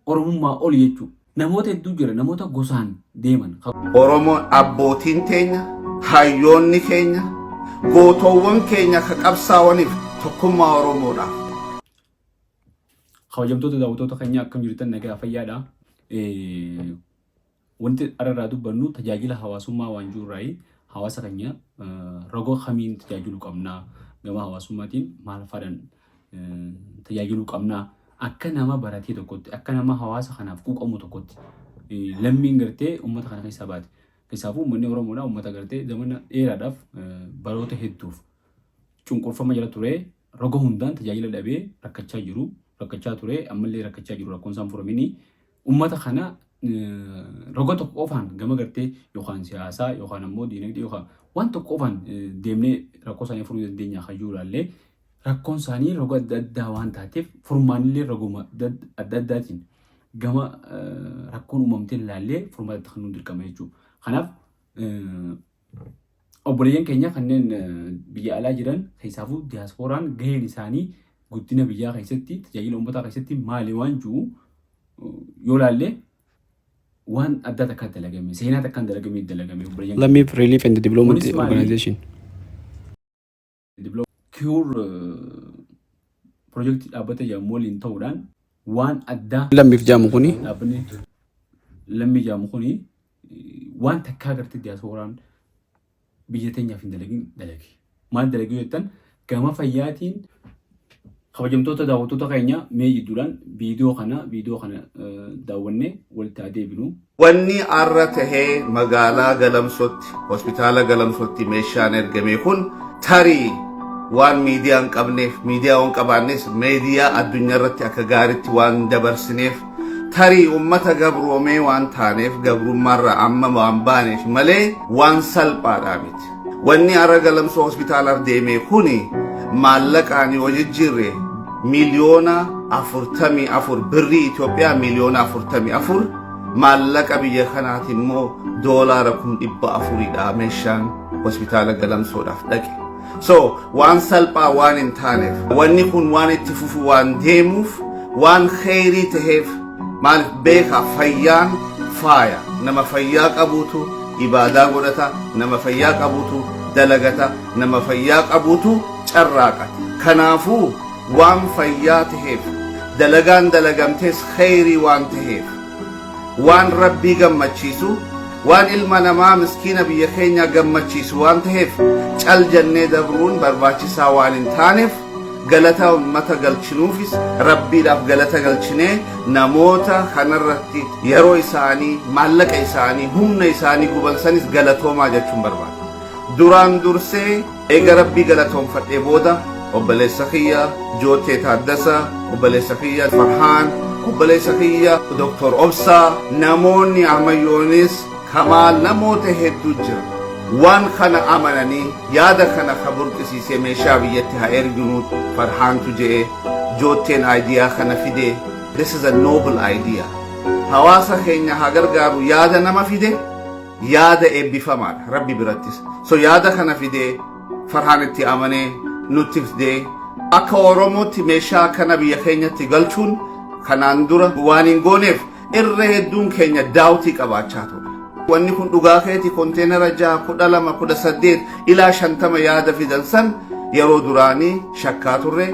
Oromummaa oli jechuudha. Namoota hedduu jira, namoota gosaan deeman. Oromoon abbootiin teenya, hayyoonni keenya, gootowwan keenya ka qabsaawaniif tokkummaa Oromoodhaaf. Kabajamtoota daawwattoota keenya, akkam jirtan? Nagaa fayyaadha. Wanti irraa dubbannu tajaajila hawaasummaa waan jirurraayi, hawaasa keenya roga kamiin tajaajiluu qabnaa, gama hawaasummaatiin maal fadhan tajaajiluu qabnaa, akka nama baratee tokkotti, akka nama hawaasa kanaaf quuqamu tokkotti, lammiin gartee uummata kana keessaa baate. Keessaafuu uummanni Oromoodha, uummata gartee zamana dheeraadhaaf, baroota hedduuf cunqurfama jala ture, roga hundaan tajaajila dhabee rakkachaa jiru, rakkachaa ture, ammallee rakkachaa jiru, rakkoon isaan furamini. Uummata kana roga tokko qofaan, gama gartee yookaan siyaasaa yookaan ammoo diinagdee yookaan waan tokko qofaan deemnee rakkoo isaanii furuu dandeenya kan jiru ilaallee, rakkoon isaanii roga adda addaa waan taateef, furmaanillee roguma adda addaatiin gama rakkoon uumamtee ilaallee furmaata kan nu dirqama jechuudha. Kanaaf obboleeyyan keenya kanneen biyya alaa jiran, keessaafuu diyaaspooraan, gaheen isaanii guddina biyyaa keessatti, tajaajila uummataa keessatti maali waan jiru yoo ilaalle, waan addaa takka dalagame, seenaa takkaan dalagame dalagame obboleeyyan. Lammiif Relief and Development Kunis maali? Organization. Cure piroojeektii dhaabbata jedhamu waliin ta'uudhaan waan addaa Lammiif jaamu kuni dhaabbanni lammii jedhamu kuni waan takkaa gartee diyaaspooraan biyya teenyaaf hin dalagin dalage. Maal dalagee jettan, gama fayyaatiin. Kabajamtoota daawwattoota keenya, mee jidduudhaan viidiyoo kana daawwannee walitti haa deebinu. Wanni arra tahee magaalaa Galamsootti, hospitaala Galamsootti meeshaan ergame kun, tarii waan miidiyaa hin qabneef, miidiyaa waan qabaannes miidiyaa addunyaa irratti akka gaariitti waan dabarsineef, tarii ummata gabroomee waan taaneef, gabrummaarraa amma waan baaneef malee waan salphaadhaa miti. Wanni arra Galamsoo hospitaalaaf deeme kuni maallaqaan yoo jijjiirre 44 miliyoona birrii Itoophiyaa, 44 miliyoona, maallaqa biyya kanaati immoo doolaara 400,000dha meeshaan hospitaala Galamsoodhaaf dhaqe. So waan salphaa waan hin taaneef, wanni kun waan itti fufu waan deemuuf, waan kheyrii taheef, maaliif beekaa, fayyaan faaya. Nama fayyaa qabuutu ibaadaa godhata, nama fayyaa qabuutu dalagata, nama fayyaa qabuutu carraaqata. Kanaafuu waan fayyaa taheef, dalagaan dalagamtees kheyrii waan taheef, waan Rabbii gammachiisu, waan ilma namaa miskiina biyya keenyaa gammachiisu waan taheef, cal jennee dabruun barbaachisaa waan hin taaneef, galata ummata galchinuufis Rabbiidhaaf galata galchinee, namoota kanarratti yeroo isaanii, maallaqa isaanii, humna isaanii gubansanis galatoomaa jechuun barbaada. Duraan dursee eega Rabbii galatoonfadhee booda, obboleessa kiyya Jootee Taaddasaa, obboleessa kiyya Farhaan, obboleessa kiyya Dr. Obsaa, namoonni Ahmayyoonis, Kamaal, namoota hedduu jira. Waan kana amananii yaada kana ka burqisiisee meeshaa biyyatti haa erginu Farhaantu je'e, Jootteen idea kana fide. This is a noble idea. Hawaasa keenya haa gargaaru yaada nama fide, yaada eebbifamaadha Rabbi birattis. So yaada kana fide Farhaan itti amanee nutti fidee, akka Oromootti meeshaa kana biyya keenyatti galchuun kanaan dura waan hin gooneef irra hedduun keenya daawtii qabaachaa ture. Wanni kun dhugaa keeti, konteenara 6, 12, 18 ilaa 50 yaada fidan san yeroo duraanii shakkaa turre.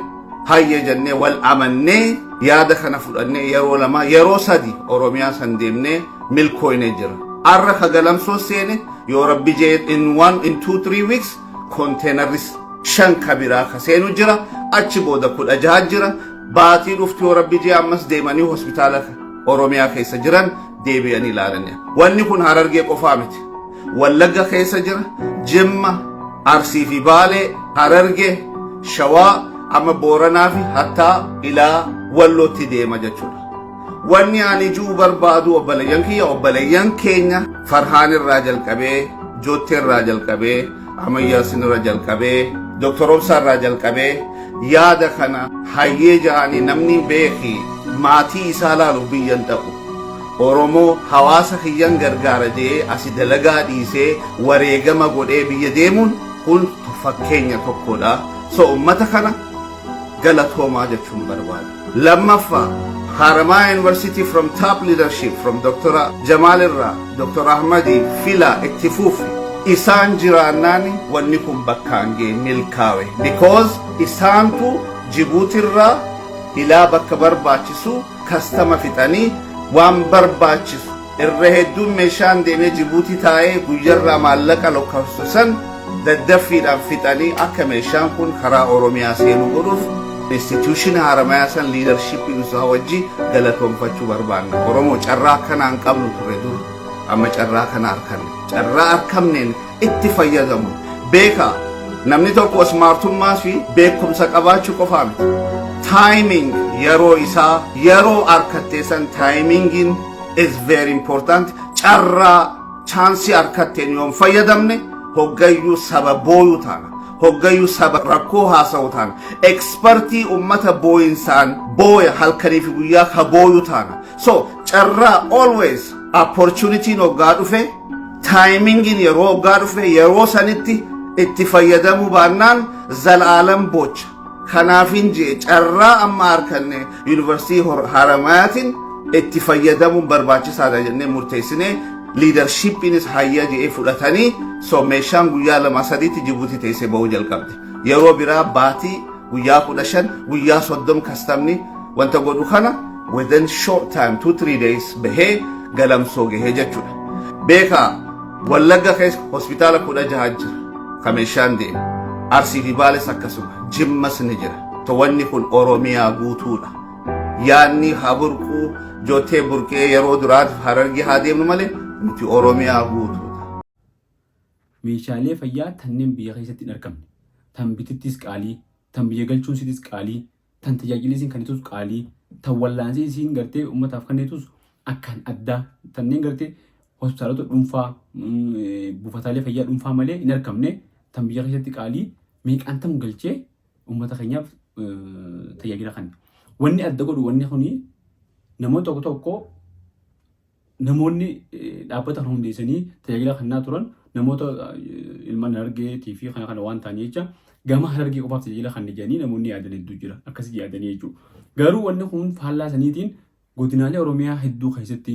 Hayyee jennee wal amannee yaada kana fudhannee yeroo lama, yeroo sadi Oromiyaa san deemnee milkooynee jira. Arra ka Galamsoo seene, yoo Rabbi jee, in one in 2-3 weeks konteenarris shan ka biraa ka seenu jira. Achi booda 16 jira. Baatii dhuftu, yoo Rabbi jee, ammas deemanii hospitaala Oromiyaa keessa jiran deebi'anii ilaalanii. Wanni kun Harargee qofaa miti. Wallagga keessa jira, Jimma, Arsii fi Baalee, Harargee, Shawaa, amma Booranaa fi hattaa ilaa Wallootti deema jechuudha. Wanni ani juu barbaadu, obboleeyyan kiyya, obboleeyyan keenya, Farhaan irraa jalqabee, Joottee irraa jalqabee, Amayyaasin irraa jalqabee, Dr. Obsaa irraa jalqabee, yaada kana hayyee ja'anii, namni beeki maatii isaa laaluuf biyyan dhaqu. Oromoo hawaasa kiyyan gargaara jee asi dalagaa dhiisee wareegama godhee biyya deemuun kun fakkeenya tokkodha. So ummata kana galatoomaa jechuun barbaada. Lammaffaa, Haramaya University, from top leadership, from Dr. Jamal irraa, Dr. Ahmadi fila itti fufi. Isaan jiraannaani wanni kun bakkaan ga'e, milkaawe. Because isaantu Jibuutirraa ilaa bakka barbaachisu kastama fixanii waan barbaachisu irra hedduun meeshaan deemee Jibuutii taa'ee guyyarraa maallaqa lakkoofsu san daddaffiidhaan fixanii akka meeshaan kun karaa Oromiyaa seenuu godhuuf institution Haramayaa san leadership isaa wajji galatoonfachuu barbaanna. Oromoo, carraa akkanaa hin qabnu ture dur. Amma carraa kana arkanne. Carraa arkamneen itti fayyadamu. Beeka, namni tokko smartummaa fi beekumsa qabaachuu qofaa miti. Timing, yeroo isaa, yeroo arkattee san timingiin is very important. Carraa, chance argatteen yoon fayyadamne, hoggayyuu saba booyuu taana. Hoggayyuu saba rakkoo haasa'u taana. Expertii ummata booyinsaan booya, halkanii fi guyyaa ka booyuu taana. So carraa, always opportunityn hoggaa dhufe, timingin yeroo hoggaa dhufe, yeroo sanitti itti fayyadamuu baannaan zalaalam boocha. Kanaafin jee, carraa amma arkanne Yuunivarsiitii Haramayaatiin itti fayyadamuun barbaachisaadha jennee murteessinee, leadershipiinis hayya je'ee fudhatanii, so meeshaan guyyaa 2 sadiitti Jibuutii teessee ba'uu jalqabde. Yeroo biraa baatii, guyyaa 15, guyyaa 30 kastamni wanta godhu kana within short time, 2-3 days bahee Galamsoo gahee jechuudha. Beekaa, Wallagga keessa hospitaala 16 jira ka meeshaan deemu. Arsii fi Baales akkasuma, Jimmas ni jira. To wanni kun Oromiyaa guutuudha. Yaadni haa burquu, jootee burqee yeroo duraatiif Harargee haa deemnu malee, nuti Oromiyaa guutuudha. Meeshaalee fayyaa kanneen biyya keessatti hin argamne, tan bitittis qaalii, tan biyya galchuun sitis qaalii, tan tajaajilli isiin kennitus qaalii, tan wallaansi isiin gartee uummataaf kennitus akkaan addaa, kanneen gartee hospitaalota dhuunfaa, buufataalee fayyaa dhuunfaa malee hin argamne, tan biyya keessatti qaalii meeqaan tam galchee uummata keenyaaf tajaajila kenna. Wanni adda godhu wanni kuni, namoota tokko tokko, namoonni dhaabbata kana hundeessanii tajaajila kennaa turan namoota ilmaan Harargeetii fi kana kana waan ta'anii jecha, gama Harargee qofaaf tajaajila kan jedhanii namoonni yaadan hedduu jira, akkasii yaadanii jechuudha. Garuu wanni kun faallaa saniitiin godinaalee Oromiyaa hedduu keessatti,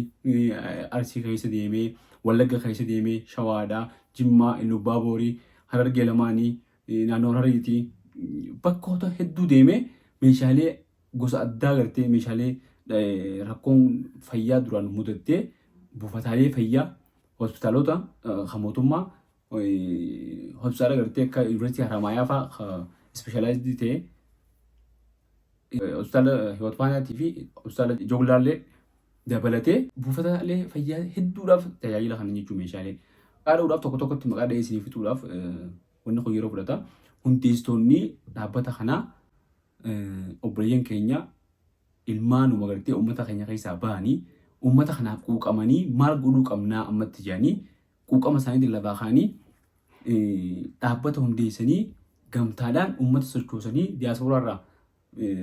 Arsii keessa deemee, Wallagga keessa deemee, Shawaadhaa, Jimmaa, Iluu Boorii, Harargee lamaanii, naannoo Harariitii bakkoota hedduu deemee meeshaalee gosa addaa gartee meeshaalee rakkoon fayyaa duraan mudattee buufataalee fayyaa, hospitaalota kan mootummaa, hospitaala gartee akka Yuunivarsiitii Haramaayaa fa'aa specialized ta'e, hospitaala Hiwot Faanaatii fi hospitaala Joglaallee dabalatee buufataalee fayyaa hedduudhaaf tajaajila kana jechuun meeshaalee. Maqaa dha'uudhaaf, tokko tokkotti maqaa dha'ee isinii fixuudhaaf wanni kun yeroo fudhata. Hundeessitoonni dhaabbata kanaa obboleeyyan keenya, ilmaanuma gartee uummata keenya keessaa bahanii, uummata kanaaf quuqamanii, maal godhuu qabnaa ammatti jedhanii quuqama isaaniitiin lafaa ka'anii dhaabbata hundeessanii, gamtaadhaan uummata sochoosanii, diyaaspooraarraa,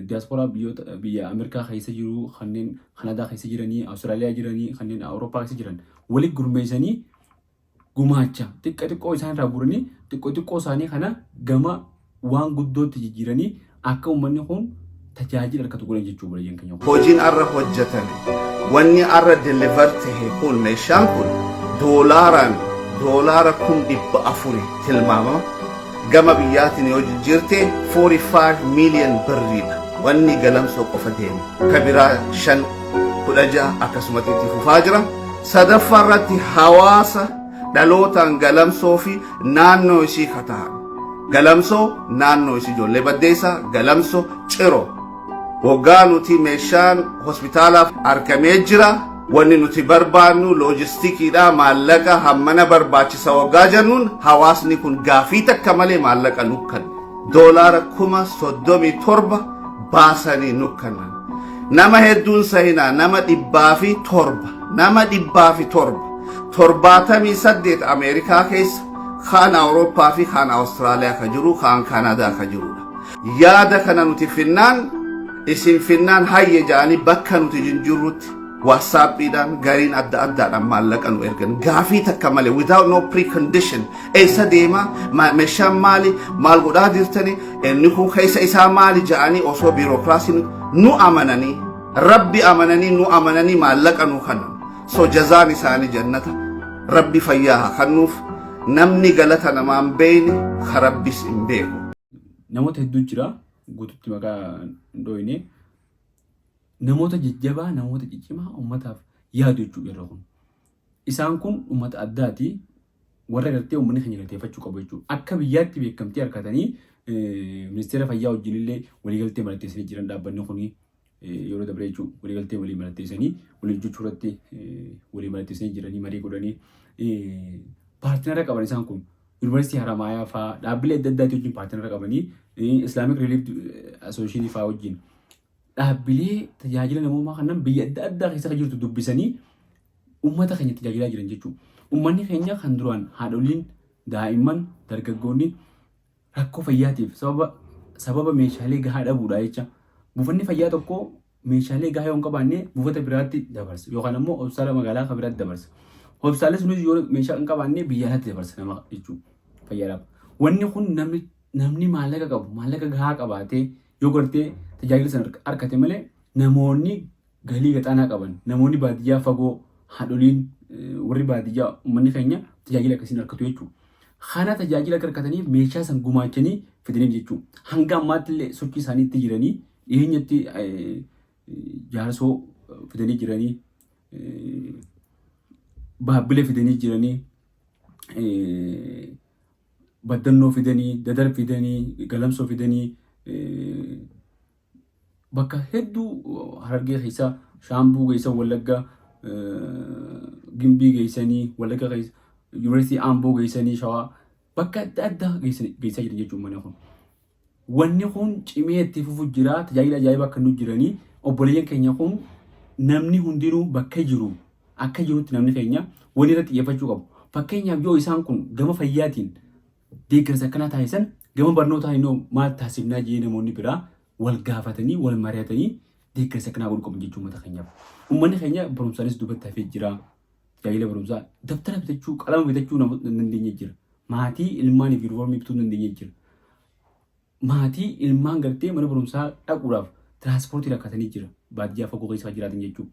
diyaaspooraa biyyoota biyya Ameerikaa keessa jiru, kanneen Kanadaa keessa jiranii, Awustiraaliyaa jiranii, kanneen Awurooppaa keessa jiran walitti gurmeessanii, gumaacha xiqqoo xiqqoo isaan irraa guuranii, xiqqoo xiqqoo isaanii kana gama waan guddootti jijjiiranii akka uummanni kun tajaajila argatu godhan jechuu obboleeyyan keenya. Hojiin arra hojjetame, wanni arra deliver tahe kun, meeshaan kun doolaaraan doolaara 400,000 tilmaamama. Gama biyyaatiin yoo jijjiirte 45 million birriidha. Wanni Galamsoo qofa deeme. Ka biraa 5, 16 akkasumatti itti fufaa jira. Sadaffaa irratti hawaasa dhalootaan Galamsoo fi naannoo isii ka ta'an. Galamsoo, naannoo isii, ijoollee Baddeessaa, Galamsoo, Ciro. Waggaa nuti meeshaan hospitaalaaf argamee jira. Wanni nuti barbaannu loojistikiidha, maallaqa hammana barbaachisa waggaa jennuun, hawaasni kun gaafii takka malee maallaqa nu kenna. Doolaara 37,000 baasanii nu kennan. Nama hedduun sahinaa, nama 107, nama 107, 78 Ameerikaa keessa, kaan Awurooppaa fi kaan Awustiraaliyaa ka jiru, kaan Kaanadaa ka jirudha. Yaada kana nuti finnaan, isin finnaan, hayye ja'anii bakka nuti jirrutti WhatsAppiidhaan, gariin adda addaadhaan maallaqa nu ergan gaafii takka malee, without no precondition. Eessa deema meeshaan, maali, maal godhaa jirtani, inni kun keessa isaa maali ja'anii osoo biirokiraasiin nu amananii. Rabbi amananii nu amananii maallaqa nu kannan. So jazaan isaanii jannata. Rabbi fayyaa haa kannuuf. Namni galata namaa hin beeyne ka Rabbis hin beeku. Namoota hedduu jira guututti maqaa hin dhooyne. Namoota jajjabaa, namoota ciccimaa uummataaf yaadu jechuudha yeroo kun. Isaan kun uummata addaati. Warra gartee uummanni keenya galateeffachuu qabu jechuudha. Akka biyyaatti beekamtii argatanii ministeera fayyaa wajjin illee waliigaltee mallatteessanii jiran dhaabbanni kun yeroo dabre jechuudha. Waliigaltee walii mallatteessanii waliin hojjechuu irratti walii mallatteessanii jiranii marii godhanii partner qaban isaan kun. Yuunivarsiitii Haramaayaa fa'aa dhaabbilee adda addaatii wajjin partner qabanii, Islamic Relief Association fa'aa wajjin dhaabbilee tajaajila namoomaa kannan biyya adda addaa keessa kan jirtu dubbisanii uummata keenya tajaajilaa jiran jechuudha. Uummanni keenya kan duraan haadholiin, daa'imman, dargaggoonni rakkoo fayyaatiif sababa meeshaalee gahaa dhabuudha jecha. Buufanni fayyaa tokko meeshaalee gahaa yoo hin qabaanne buufata biraatti dabarsa yookaan ammoo hospitaala magaalaa kan biraatti dabarsa. Hospitaalli sunis yoo meeshaa hin qabaanne biyya alaatti dabarsa nama jechuudha fayyaadhaaf. Wanni kun namni maallaqa qabu maallaqa gahaa qabaatee yoo gartee tajaajila sana argate malee, namoonni galii gaxaanaa qaban, namoonni baadiyyaa fagoo, haadholiin, warri baadiyyaa, uummanni keenya tajaajila akkasiin argatu jechuudha. Kana tajaajila akka argataniif meeshaa san gumaachanii fidaniif jechuudha. Hanga ammaatti illee sochii isaanii itti jiranii dhiyeenyatti Jaarsoo fidanii jiranii, Baabbile fidanii jiranii, Baddannoo fidanii, Dadar fidanii, Galamsoo fidanii, bakka hedduu Harargee keessa, Shaambuu keessa, Wallagga Gimbii geessanii, Wallagga keessa, Yuunivarsiitii Amboo geessanii, Shawaa bakka adda addaa geessaa jiran jechuun mana kun. Wanni kun cimee itti fufu jira. Tajaajila ajaa'ibaa akka nu jiranii obboleeyyan keenya kun namni hundinuu bakka jiru akka jirutti namni keenya wanni irratti xiyyeeffachuu qabu. Fakkeenyaaf, yoo isaan kun gama fayyaatiin deeggarsa akkanaa taasisan, gama barnootaan immoo maal taasifnaa jee namoonni biraa wal gaafatanii wal mari'atanii deeggarsa akkanaa godhuu qabu jechuun uummata keenyaaf. Uummanni keenya barumsaanis duubatti hafee jira. Tajaajila barumsaa, dabtara bitachuu, qalama bitachuu namoota hin dandeenye jira. Maatii ilmaaniif yuunifoormii bituu hin dandeenye jira. Maatii ilmaan gartee mana barumsaa dhaquudhaaf tiraanspoortii rakkatanii jira. Baadiyyaa fagoo keessa kan jiraatan jechuudha.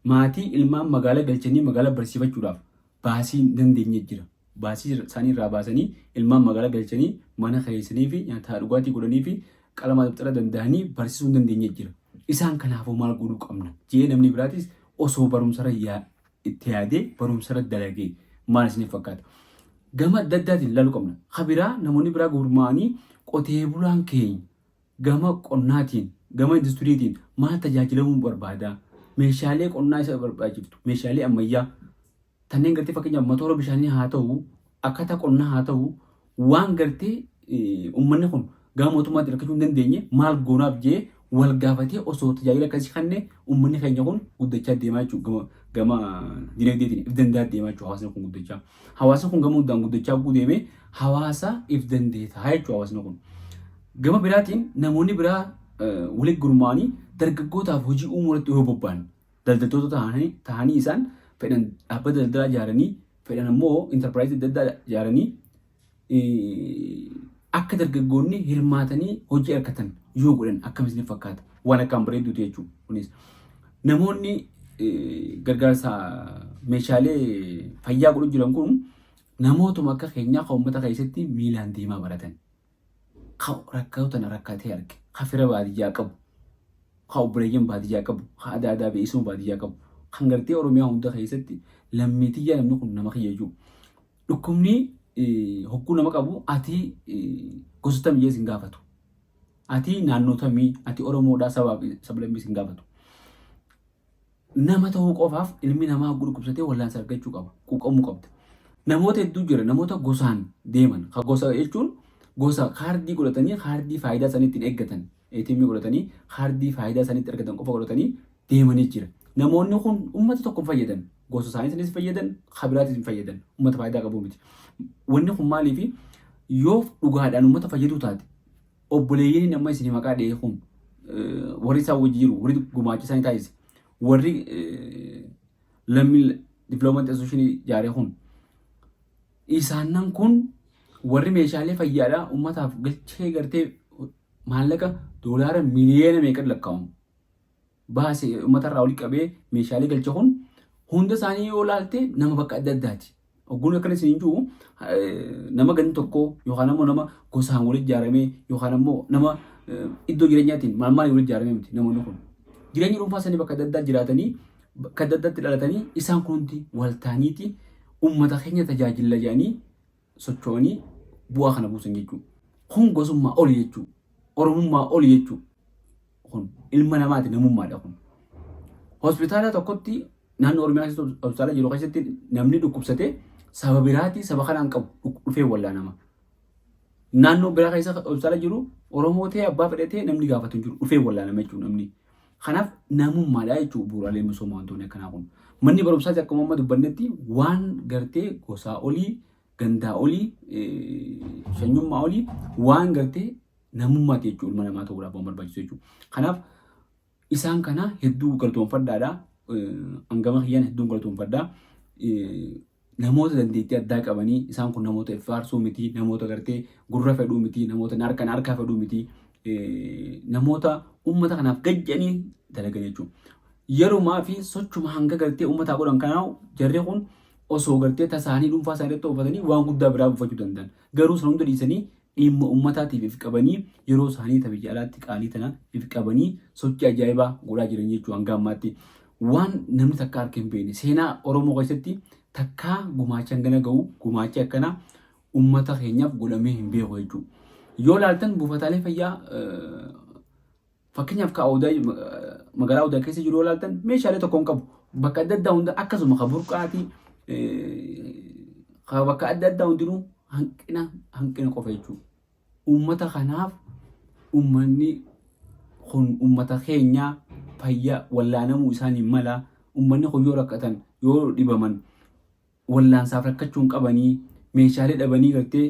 Maatii ilmaan magaalaa galchanii magaalaa barsiifachuudhaaf baasii hin dandeenye jira. Baasii isaanii irraa baasanii ilmaan magaalaa galchanii mana kireessanii fi nyaataa dhugaatii godhanii fi qalama dabtara danda'anii barsiisuu hin dandeenye jira. Isaan kanaafuu maal godhuu qabna jee namni biraatis osoo barumsarra itti yaadee barumsarra dalagee maal isiniif fakkaata? Gama adda addaatiin ilaaluu qabna. Ka biraa namoonni biraa gurmaa'anii qotee bulaan keenya gama qonnaatiin, gama industiriitiin maal tajaajilamuu barbaada? Meeshaalee qonnaa isa barbaachiftu, meeshaalee ammayyaa kanneen gartee fakkeenyaaf motora bishaanii haa ta'u, akkaataa qonnaa haa ta'u, waan gartee uummanni kun gama mootummaatti hirkachuu hin dandeenye maal goonaaf jee wal gaafatee osoo tajaajila akkasii kenne uummanni keenya kun guddachaa deemaa jechuudha. Gama dinagdeetiin if danda'aa deemaa jechuudha hawaasni kun guddachaa. Hawaasni kun gama hundaan guddachaa guu deemee hawaasa if danda'e ta'a jechuudha hawaasni kun. Gama biraatiin namoonni biraa walitti gurmaa'anii dargaggootaaf hojii uumuu irratti yoo bobba'an, daldaltoota ta'anii isaan fedhan dhaabbata daldalaa ijaaranii, fedhan ammoo intarpiraayizii adda addaa ijaaranii akka dargaggoonni hirmaatanii hojii argatan yoo godhan akkam isiniif fakkaata? Waan akkaan bareedduuti jechuudha. Kunis namoonni gargaarsa meeshaalee fayyaa godhu jiran kun namootuma akka keenyaa kan uummata keessatti miilaan deemaa baratan. Kan rakkoo tana rakkatee arge, kan fira baadiyyaa qabu, kan obboleeyyan baadiyyaa qabu, kan adaadaa beeksisuma baadiyyaa qabu, kan gartee Oromiyaa hunda keessatti lammii tiyya, namni kun nama kiyya jechuudha. Dhukkubni hogguu nama qabu ati gosa tamiyyee sin gaafatu. Ati naannoo tamii, ati Oromoodhaa, sabaa fi sablammii sin gaafatu. Nama ta'uu qofaaf ilmi namaa hogguu dhukkubsatee wallaansa argachuu qaba. Quuqamuu qabda. Namoota hedduu jira. Namoota gosaan deeman. Ka gosa jechuun gosa kaardii godhatanii kaardii faayidaa isaanii ittiin eeggatan. ATM godhatanii kaardii faayidaa isaanii itti argatan qofa godhatanii deemanii jira. Namoonni kun uummata tokko hin fayyadan. Gosa isaanii sanis fayyadan, ka biraatis hin fayyadan. Uummata faayidaa qabu miti. Wanni kun maaliifi yoo dhugaadhaan uummata fayyaduu taate, obboleeyyiin amma isin maqaa dha'e kun, warri isaan wajji jiru, warri gumaacha isaanii taasise, warri Lammii Development Association ijaare kun, isaannan kun warri meeshaalee fayyaadhaa uummataaf galchee gartee maallaqa doolaara miliyoona meeqan lakkaa'amu. baase, uummatarraa olii qabee meeshaalee galche kun hunda isaanii yoo ilaalte nama bakka adda addaati. Ogguun akkana isin jiru nama gandi tokko yookaan ammoo nama gosaan walitti ijaaramee yookaan ammoo nama iddoo jireenyaatiin maal maal walitti ijaaramee miti namoonni kun. Jireenya dhuunfaa isaanii bakka adda addaa jiraatanii, bakka adda addaatti dhalatanii, isaan kun hundi waltaaniiti uummata keenya tajaajila jedhanii socho'anii bu'aa kana buusan jechuudha. Kun gosummaa oli jechuudha. Oromummaa oli jechuudha. Kun ilma namaati, namummaadha kun. Hospitaala tokkotti, naannoo Oromiyaa keessatti hospitaala jiru keessatti namni dhukkubsatee saba biraatii saba kanaan qabu dhufee wallaanama. Naannoo biraa keessa hospitaala jiru Oromoo ta'ee abbaa fedhatee namni gaafatu hin jiru, dhufee wallaanama jechuudha namni. Kanaaf namummaadha jechuudha bu'uuraalee misoomaa wantoonni akkanaa kun. Manni barumsaas akkuma amma dubbannetti waan gartee gosaa olii, gandaa olii, sanyummaa olii, waan gartee namummaati jechuudha, ilma namaa ta'uudhaaf waan barbaachisu jechuudha. Kanaaf isaan kana hedduu galatoonfadhaadha. Hangama kiyyaan hedduun galatoonfadhaa. Namoota dandeettii addaa qabanii isaan kun namoota iffaarsuu miti, namoota gartee gurra fedhuu miti, namoota harkaan harkaa fedhuu miti, namoota uummata kanaaf gajjanii dalagan jechuudha. Yerumaa fi sochuma hanga gartee uummataa godhan kanaa jarri kun osoo gartee tasaanii dhuunfaa isaanii irratti ooffatanii waan guddaa biraa buufachuu danda'an. Garuu sana hunda dhiisanii dhimma uummataatiif if qabanii, yeroo isaanii ta biyya alaatti qaalii tana if qabanii sochii ajaa'ibaa godhaa jiran jechuudha hanga ammaatti. Waan namni takka harka hin beekne, seenaa Oromoo keessatti takkaa gumaacha hangana ga'u, gumaachi akkanaa uummata keenyaaf godhamee hin beeku jechuudha. Yoo ilaaltan buufataalee fayyaa, fakkeenyaaf ka Odaa, magaalaa Odaa keessa jiru yoo ilaaltan, meeshaalee tokko hin qabu. Bakka adda addaa hunda akkasuma ka burqaatii, ka bakka adda addaa hundinuu hanqina hanqina qofa jechuudha. Uummata kanaaf, uummanni kun uummata keenya fayyaa wallaanamuu isaaniin mala. Uummanni kun yoo rakkatan, yoo dhibaman, wallaansaaf rakkachuu hin qabanii. Meeshaalee dhabanii gartee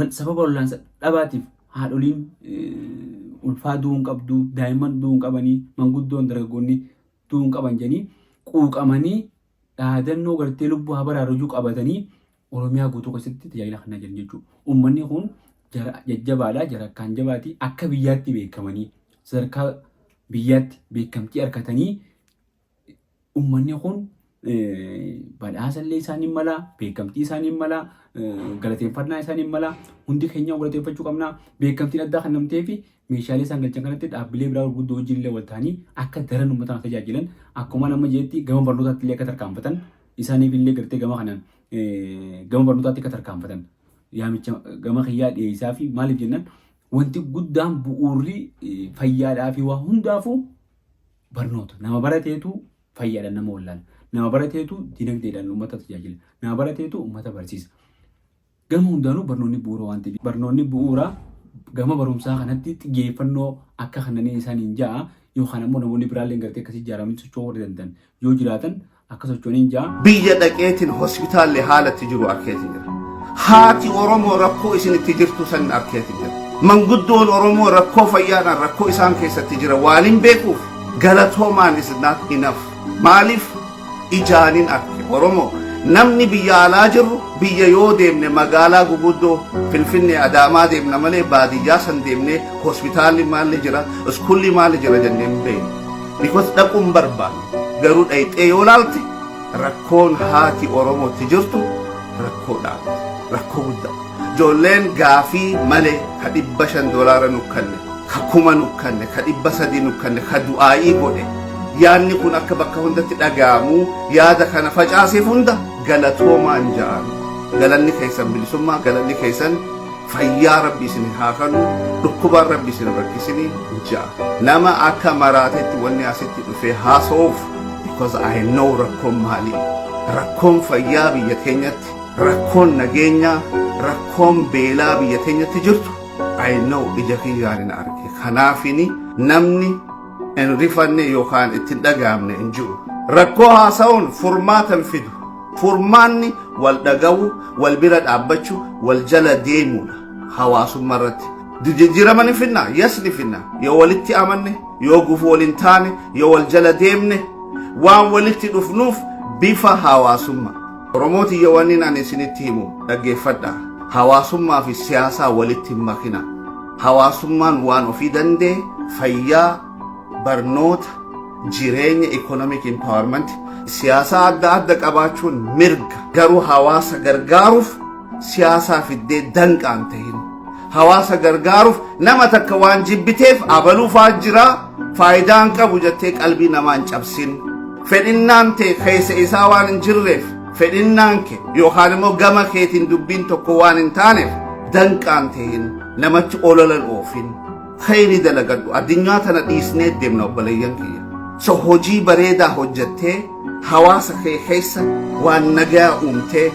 sababa wallaansa dhabaatiif haadholiin ulfaa du'uu hin qabdu, daa'imman du'uu hin qabanii, manguddoon dargaggoonni du'uu hin qaban jedhanii quuqamanii dhaadannoo gartee lubbuu haa baraaruu qabatanii Oromiyaa guutuu keessatti tajaajila kennaa jiran jechuudha. Uummanni kun jara jajjabaadha, jara akkaan jabaati, akka biyyaatti beekamanii, sadarkaa biyyaatti beekamtii argatanii, uummanni kun badhaasa illee isaaniin mala, beekamtii isaaniin mala, galateeffannaa isaaniin mala, hundi keenya galateeffachuu qabna. Beekamtiin addaa kan namtee fi meeshaalee isaan galchan kanatti dhaabbilee biraa gurguddoo wajjin illee wal ta'anii akka daran uummata kana tajaajilan, akkuma nama jeetti gama barnootaatti illee akka tarkaanfatan, isaaniif illee gartee gama kanaan gama barnootaatti akka tarkaanfatan yaamicha gama kiyyaa dhiyeessaa fi maaliif jennaan, wanti guddaan bu'uurri fayyaadhaa fi waa hundaafuu barnoota. Nama barateetu fayyaadhaan nama wallaana. Nama barateetu dinagdeedhaan uummata tajaajila. Nama barateetu uummata barsiisa. Gama hundaanuu barnoonni bu'uura waan ta'eef, barnoonni bu'uura, gama barumsaa kanatti xiyyeeffannoo akka kanneen isaaniin ja'a, yookaan ammoo namoonni biraallee gartee akkasii ijaaramanii socho'uu warri danda'an yoo jiraatan akka socho'aniin ja'a. Biyya dhaqeetiin hospitaalli haalatti jiru arkeetiin jira. Haati Oromoo rakkoo isinitti jirtu san arkeetiin jira. Manguddoon Oromoo rakkoo fayyaadhaan rakkoo isaan keessatti jira waan hin beekuuf galatoomaan is not enough. Maaliif ijaanin arke Oromoo namni biyya alaa jirru biyya yoo deemne magaalaa guguddoo Finfinnee, Adaamaa deemna malee baadiyyaa san deemnee hospitaalli maalli jira, iskuulli maalli jira jennee hin beeknu. Because dhaquun barbaannu, garuu dhayxee yoo laalte rakkoon haati Oromootti jirtu rakkoodhaan rakkoo guddaa. Ijoolleen gaafii malee ka 500 doolaara nu kanne, ka 1000 nu kanne, ka 300 nu kanne, ka du'aa'ii godhe, yaadni kun akka bakka hundatti dhaga'amu yaada kana facaaseef hunda galatoomaan ja'an. Galanni keessan bilisummaa, galanni keessan fayyaa, rabbi isin haa kanu, dhukkubaan rabbi isin rakkisinii ja'a. Nama akka maraatetti wanni asitti dhufee haasa'uuf because I know rakkoon maali. Rakkoon fayyaa biyya keenyatti, rakkoon nageenyaa, rakkoon beelaa biyya keenyatti jirtu I know, ija kiyyaan hin arge. Kanaafini namni hin rifanne yookaan itti hin dhaga'amne hin jiru. Rakkoo haasa'uun furmaata hin fidu. Furmaanni wal dhaga'uu, wal bira dhaabbachuu, wal jala deemuudha hawaasummaa irratti. Jijjiirama ni finna? Yes, ni finna. Yoo walitti amanne, yoo gufuu wal hin taane, yoo wal jala deemne, waan walitti dhufnuuf bifa hawaasummaa. Oromooti yoo wanni ani isinitti himu dhaggeeffadha. Hawaasummaa fi siyaasaa walitti hin makina. Hawaasummaan waan ofii danda'e fayyaa, Barnoota, jireenya, economic empowerment, siyaasaa adda adda qabaachuun mirga. Garuu hawaasa gargaaruuf siyaasaa fiddee danqaan tahin. Hawaasa gargaaruuf nama takka waan jibbiteef abaluufaa jira, faayidaan qabu jettee qalbii namaa hin cabsin. Fedhinnaan ta'e keessa isaa waan hin jirreef, fedhinnaan kee yookaan immoo gama keetiin dubbiin tokko waan hin taaneef danqaan tahin, namatti ololan oofin. Khayrii dalagadhu. Addunyaa tana dhiisnee deemna, obboleeyyan kiyya. So hojii bareedaa hojjettee, hawaasa kee keessa waan nagaa uumtee,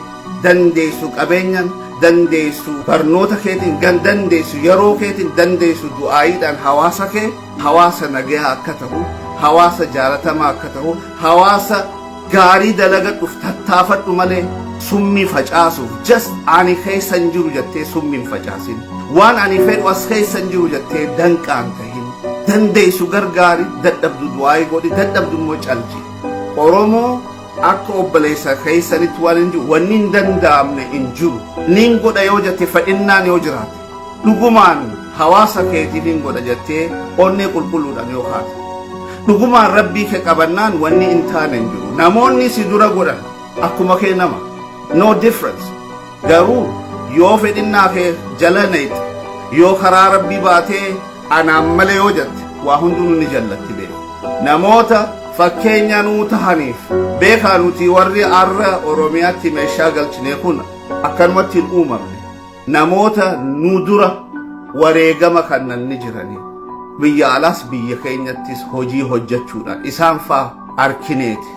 dandeessu qabeenyan, dandeessu barnoota keetiin gan, dandeessu yeroo keetiin, dandeessu du'aayiidhaan hawaasa kee hawaasa nagaa akka ta'u, hawaasa jaalatamaa akka ta'u, hawaasa gaarii dalagadhuuf tattaafadhu malee summii facaasuuf just ani keessa hin jiru jettee summii hin facaasin. Waan ani fedhu as keessa hin jiru jettee danqaan tahin. Dandeessu gargaari, dadhabdu du'aayii godhi, dadhabdu immoo calji. Oromoo akka obboleessa keessanitti waan hin jiru, wanni hin danda'amne hin jiru. Nin godha yoo jette, fedhinnaan yoo jiraate, dhugumaan hawaasa keetiif hin godha jettee onnee qulqulluudhaan yoo kaate, dhugumaan rabbii kee qabannaan, wanni hin taane hin jiru. Namoonni si dura godhan akkuma kee nama, no difference. Garuu yoo fedhinnaa kee jala nayxe, yoo karaa rabbii baatee anaan malee yoo jette, waa hundinuu ni jallatti beeku. Namoota fakkeenya nuu tahaniif beekaa, nuti warri arra Oromiyaatti meeshaa galchine kun akkanumatti hin uumamne. Namoota nu dura wareegama kannan ni jiranii, biyya alaas biyya keenyattis hojii hojjechuudhaan isaan faa arkineeti.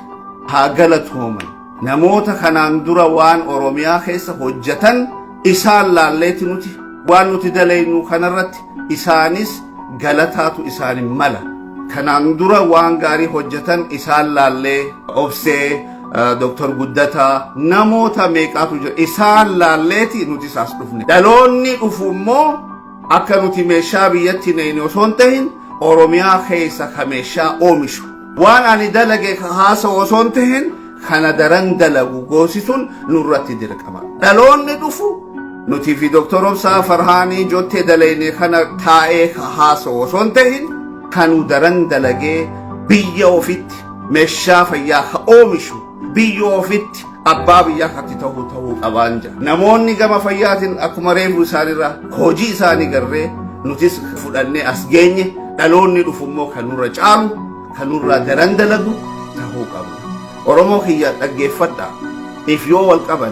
Haa galatooman. Namoota kanaan dura waan Oromiyaa keessa hojjetan isaan laalleeti nuti waan nuti dalaynu kanarratti isaanis galataatu isaanin mala. Kanaan dura waan gaarii hojjetan isaan laallee, Obsee, Dr. Guddataa, namoota meeqaatu jira, isaan laalleeti nuti isaas dhufne. Dhaloonni dhufu immoo akka nuti meeshaa biyyatti neeyne osoo hin tahin, Oromiyaa keessa ka meeshaa oomishu, waan ani dalage ka haasa'u osoo hin tahin, kana daran dalagu goosisuun nurratti dirqama. Dhaloonni dhufu nuti fi Dr. Obsaa Farhaanii Jottee dalayne kana taa'ee ka haasa'u osoo hin tahin, kanu daran dalagee biyya ofitti meeshaa fayyaa ka oomishu, biyya ofitti abbaa biyyaa katti ta'uu qabaan jira. Namoonni gama fayyaatiin akkuma reefu isaanirraa hojii isaanii garree nutis fudhannee as geenye, dhaloonni dhufu immoo kan nurra caalu, kan nurraa daran dalagu ta'uu qabna. Oromoo kiyya, dhaggeeffadha. If yoo wal qaban,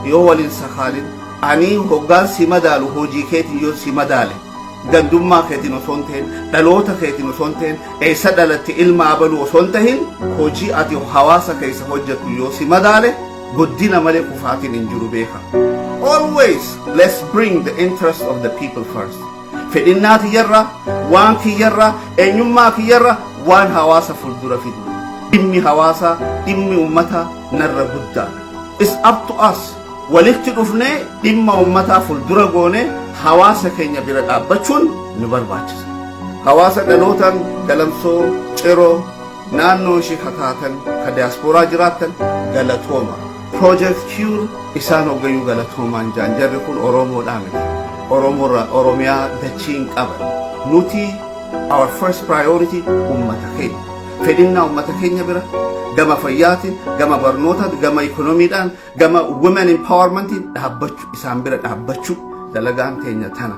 yoo waliin sakaalin, ani hoggaan si madaalu hojii keetiin yoo si madaale, gandummaa keetiin osoo hin ta'in, dhaloota keetiin osoo hin ta'in, eessa dhalatte, ilma abaluu osoo hin ta'in, hojii ati hawaasa keessa hojjettu yoo si madaale, guddina malee kufaatiin hin jiru, beeka. Always let's bring the interest of the people first. Fedhinnaa kiyyarra, waan kiyyarra, eenyummaa kiyyarra waan hawaasa fuuldura fidu. Dhimmi hawaasaa, dhimmi uummataa narra guddaadha. It's up to us. Walitti dhufnee dhimma uummataa fuuldura goone hawaasa keenya bira dhaabbachuun nu barbaachisa. Hawaasa dhalootaan Galamsoo, Ciroo, naannoo ishee kataatan, ka diyaaspooraa jiraattan, galatooma. Project Cure isaan hoggayyuu galatoomaan jaan. Jarri kun Oromoodhaa miti. Oromoorraa Oromiyaa dachii hin qaban. Nuti our first priority uummata keenya. Fedhinnaa uummata keenya bira gama fayyaatiin, gama barnootaan, gama ikonomiidhaan, gama women empowermentiin dhaabbachuu, isaan bira dhaabbachuu dalagaan teenya tana.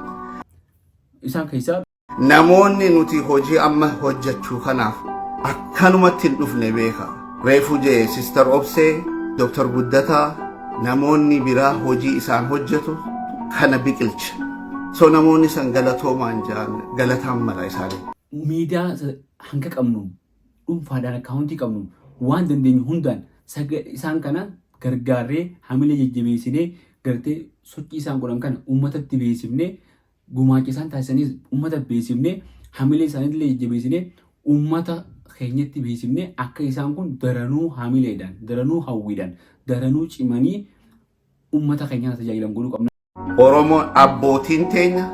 Isaan keessaa Namoonni nuti hojii amma hojjechuu kanaaf akkanumatti hin dhufne, beeka. Reefu jee, Sister Obsee, Dr. Guddataa, namoonni biraa hojii isaan hojjetu kana biqilche. So namoonni san galatoomaan jaan, galataan mala isaanii. Miidiyaa hanga qabnu, dhuunfaadhaan akkaawuntii qabnu, waan dandeenyu hundaan isaan kana gargaarree, hamilee jajjabeessinee, gartee sochii isaan godhan kana uummatatti beeksifnee, gumaacha isaan taasisaniis uummata beeksifnee, hamilee isaaniillee jajjabeessinee, uummata keenyatti beeksifnee, akka isaan kun daranuu hamileedhaan, daranuu hawwiidhaan, daranuu cimanii uummata keenya tajaajilan godhuu qabna. Oromoon abbootiin teenya,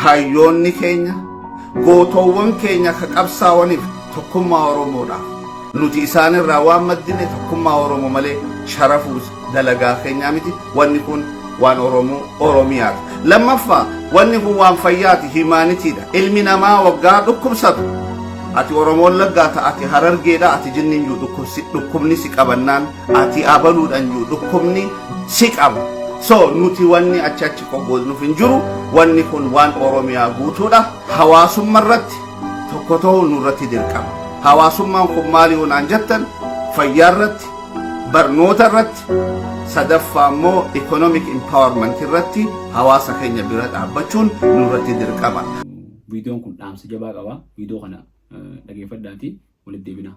hayyoonni keenya, gootowwan keenya ka qabsaawaniif tokkummaa Oromoodhaaf. Nuti isaanirraa waan maddine tokkummaa Oromoo malee sharafuus dalagaa keenyaa miti. Wanni kun waan Oromoo Oromiyaati. Lammaffaa, wanni kun waan fayyaati, humanitydha. Ilmi namaa waggaa dhukkubsatu Ati Oromoo Wallaggaa ta'a, ati Harargeedha, ati jinniin jiru dhukkubni si qabannaan, ati abaluudhaan jiru dhukkubni si qaba. So nuti wanni achi achi qoqqoodnuuf hin jiru. Wanni kun waan Oromiyaa guutuudha. Hawaasummaa irratti tokko ta'uu nurratti dirqama. Hawaasummaan kun maali yoo naan jettan, fayyaa irratti, barnoota irratti, sadaffaa immoo economic empowerment irratti hawaasa keenya bira dhaabbachuun nurratti dirqama. Viidiyoon kun dhaamsa jabaa qaba. Viidiyoo kana dhageeffadhaati walitti deebina.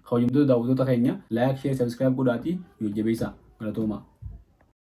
Kabajamtoota daawwattoota keenya, like, share, subscribe godhaatii nu jajjabeessaa. Galatoomaa.